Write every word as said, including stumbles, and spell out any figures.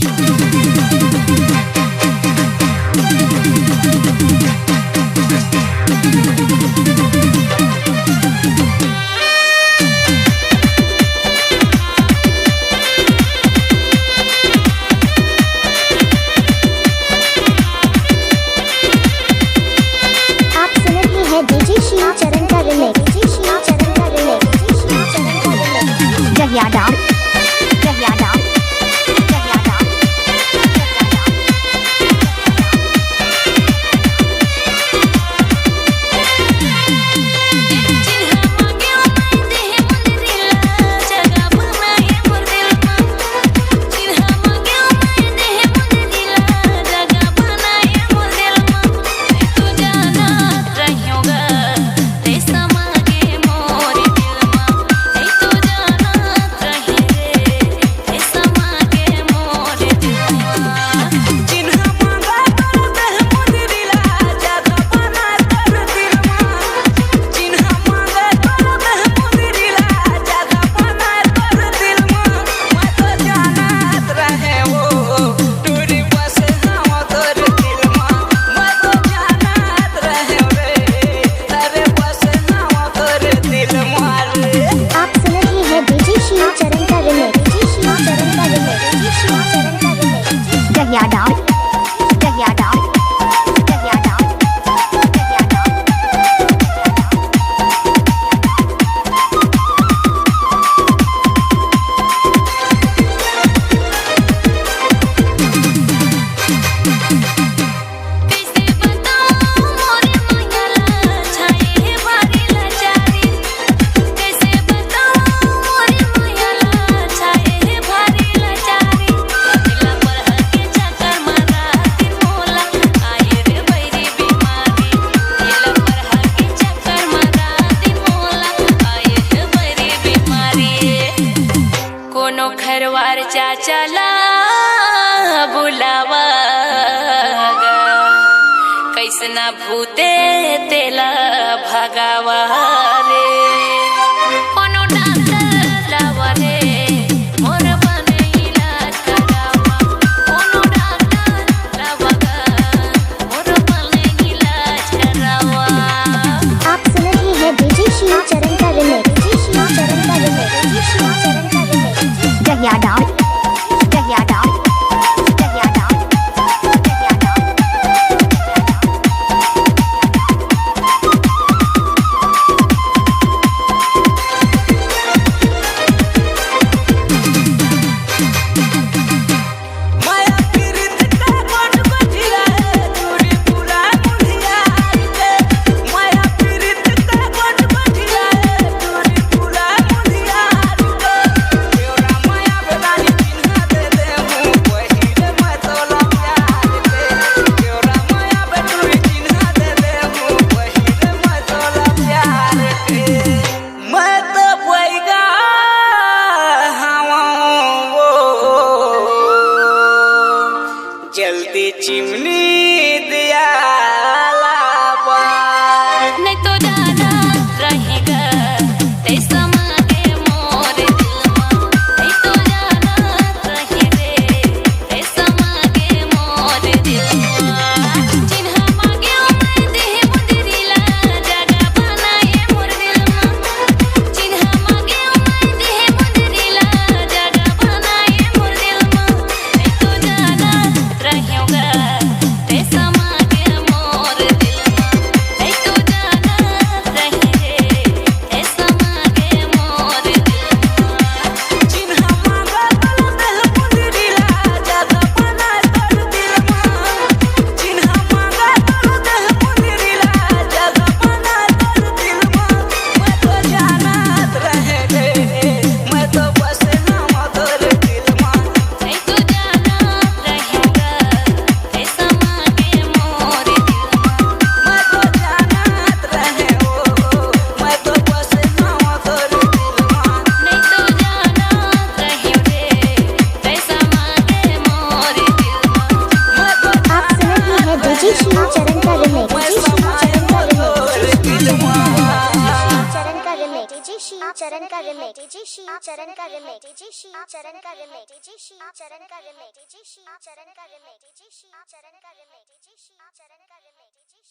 आप सुन रहे हैं डीजे शिव चरण का रिमिक्स, डीजे शिव चरण का रिमिक्स, डीजे शिव चरण का रिमिक्स। जहिया डाल, जहिया डाल, जहिया डाल। आप सुन रहे हैं डीजे शिव चरण का रिमिक्स, डीजे शिव चरण का रिमिक्स, डीजे शिव चरण का रिमिक्स। जहिया डाल, जहिया डाल, जहिया डाल, जहिया डाल। कोनो खरवार चाचा ला बुलावा गा, कैसना भूते तेला भगावा रे। कोनो डॉक्टर लावा रे, मोर बने इलाज करावा। कोनो डॉक्टर लावा गा, मोर बने इलाज करावा। आप सुन रहे हैं डीजे शिव चरण का रिमिक्स, डीजे शिव चरण का रिमिक्स, डीजे शिव चरण का रिमिक्स। जहिया डाल, जहिया डाल, जहिया डाल, जहिया डाल। शिव चरण का रिमेक, डीजे शिव चरण का रिमेक, डीजे शिव चरण का रिमेक, डीजे शिव चरण का रिमेक, डीजे शिव चरण का रिमेक, डीजे शिव चरण का रिमेक, डीजे शिव चरण का रिमेक, डीजे शिव